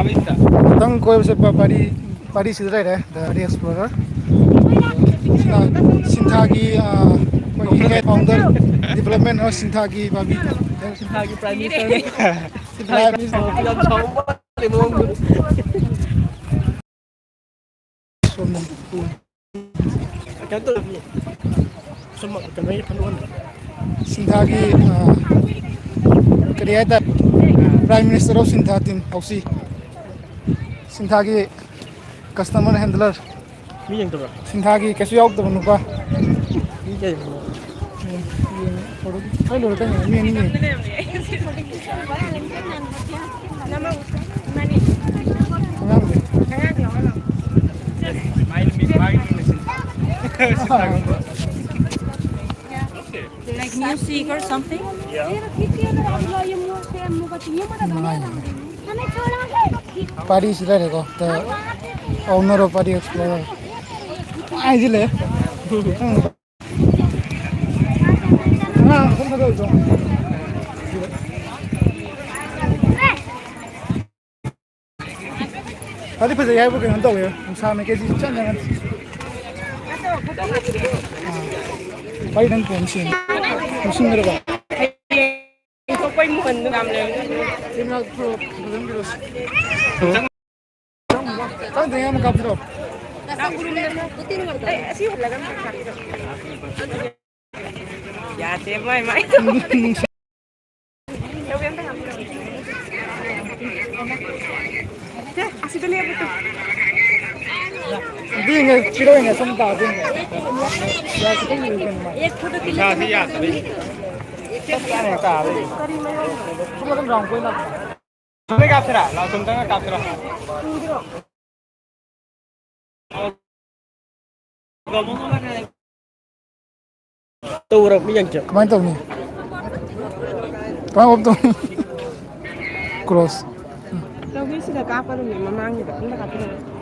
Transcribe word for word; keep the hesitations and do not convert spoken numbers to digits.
ꯃꯊꯪ ꯀꯣꯏꯕ ꯆꯠꯄ ꯄꯥꯔꯤ, ꯄꯥꯔꯤꯁꯤꯗ ꯂꯩꯔꯦ, The Party Explorer꯫ ꯁꯤꯅ ꯁꯤꯟꯊꯥꯒꯤ, ꯑ, ꯑꯩꯈꯣꯏꯒꯤ head founder, development of ꯁꯤꯟꯊꯥꯒꯤ ꯄꯥꯝꯕꯤ꯫ ꯁꯤꯟꯊꯥꯒꯤ Prime Minister꯫ ꯁꯤꯟꯊꯥꯒꯤ Prime Minister꯫ ꯌꯥꯝ ꯁꯥꯎꯕ ꯃꯥꯜꯂꯦ ꯃꯑꯣꯡꯗꯣ꯫ ꯁꯣꯝꯅ ꯀꯩꯅꯣ ꯇꯧꯔꯕꯅꯦ꯫ ꯁꯨꯝ ꯀꯩꯅꯣꯒꯤ ꯐꯟ ꯑꯣꯟꯕ꯫ ꯁꯤꯟꯊꯥꯒꯤ, ꯑ, ꯀꯔꯤ ꯍꯥꯏꯇꯥꯔꯦ? Prime Minister of ꯁꯤꯟꯊꯥ team ꯍꯧꯁꯤ꯫ ꯁꯤꯟꯊꯥꯒꯤ customer handler꯫ ꯃꯤ ꯌꯦꯡꯗꯕ꯭ꯔꯥ? ꯁꯤꯟꯊꯥꯒꯤ ꯀꯩꯁꯨ ꯌꯥꯎꯗꯕ ꯅꯨꯄꯥ꯫ ꯃꯤ ꯀꯌꯥ ꯌꯦꯡꯕꯅꯣ? ꯍꯣꯏ, ꯂꯣꯏꯔꯦ ꯀꯩꯅꯣ, ꯃꯤ ꯑꯅꯤ ꯌꯦꯡꯉꯦ꯫ ꯑꯉꯥꯡꯗꯤ? Like music or something? ꯄꯥꯔꯤꯁꯤ ꯂꯩꯔꯦꯀꯣ, the owner of Party Explorer꯫ ꯍꯥꯏꯁꯤ ꯂꯩ꯫ ꯎꯝ꯫ ꯑꯉꯥꯡ ꯑꯃꯈꯛ ꯊꯥꯗꯣꯛꯑꯣ꯫ ꯐꯗꯤ ꯐꯖꯩ ꯍꯥꯏꯕꯨ ꯀꯩꯅꯣ ꯇꯧꯋꯦ, ꯅꯨꯡꯁꯥ ꯃꯥꯏꯀꯩꯗꯤ ꯏꯆꯪ ꯆꯪꯉꯦ꯫ ꯑꯥ꯫ ꯋꯥꯔꯤ ꯅꯪ ꯀꯣꯟ ꯁꯦꯝꯃꯤ꯫ ꯅꯤꯡꯁꯤꯡꯗ꯭ꯔꯕ? ꯊꯣꯛꯄꯩ ꯃꯨꯍꯟꯗꯣ ꯌꯥꯝ ꯂꯩꯔꯝꯅꯤ꯫ ꯀꯦꯃꯦꯔꯥ ꯐꯖꯅ ꯄꯤꯔꯛꯑꯣ꯫ ꯆꯪꯗ꯭ꯔꯤꯉꯩ ꯑꯃ ꯀꯥꯞꯁꯤꯔꯣ? ꯑꯩ ꯑꯁꯤ ꯍꯨꯜꯂꯒ ꯑꯝꯇ ꯀꯥꯞꯄꯤꯔꯣ꯫ ꯌꯥꯗꯦ, ꯃꯥꯏ, ꯃꯥꯏ꯫ ꯅꯨꯡꯁꯤ-, ꯂꯧꯒꯦ ꯑꯝꯇ ꯉꯥꯛꯄꯤꯔꯝꯃꯨ꯫ ꯁꯦ, ꯑꯁꯤꯗ ꯂꯦꯞꯄꯨ ꯇꯨ꯫ ꯑꯗꯨ ꯌꯦꯡꯉꯦ, ꯄꯤꯔꯛꯑꯣ ꯌꯦꯡꯉꯦ, ꯁꯣꯝ ꯇꯥꯗꯣꯏꯅꯦ꯫ ꯌꯥ, ꯈꯤꯇꯪ ꯌꯦꯡꯉꯨ ꯀꯩꯅꯣ ꯃꯥꯏ꯫ ꯏꯁꯥꯁꯤ ꯌꯥꯗꯕꯩ꯫ ꯀꯔꯤ ꯃꯌꯣꯝꯅꯣ? ꯁꯣꯝ ꯅꯥꯀꯟ ꯔꯥꯎꯟ ꯀꯣꯏꯅ ꯂꯥꯛꯄ꯫ ꯀꯥꯞꯁꯤꯔꯥ? ꯂꯥꯎ, ꯁꯨꯝ ꯆꯪꯉ ꯀꯥꯞꯁꯤꯔꯥ? ꯇꯧꯔꯕ ꯌꯦꯡꯁꯦ꯫ ꯀꯃꯥꯏꯅ ꯇꯧꯅꯤ? ꯀꯃꯥꯏꯅ ꯑꯣꯐ ꯇꯧꯅꯤ? ꯀ꯭ꯔꯣꯁ꯫ ꯂꯧꯕꯤꯁꯤꯗ ꯀꯥꯞꯄꯗꯨꯅꯦ, ꯃꯃꯥꯡꯒꯤꯗ ꯑꯝꯇ ꯀꯥꯞꯄꯤꯔꯛꯑꯣ꯫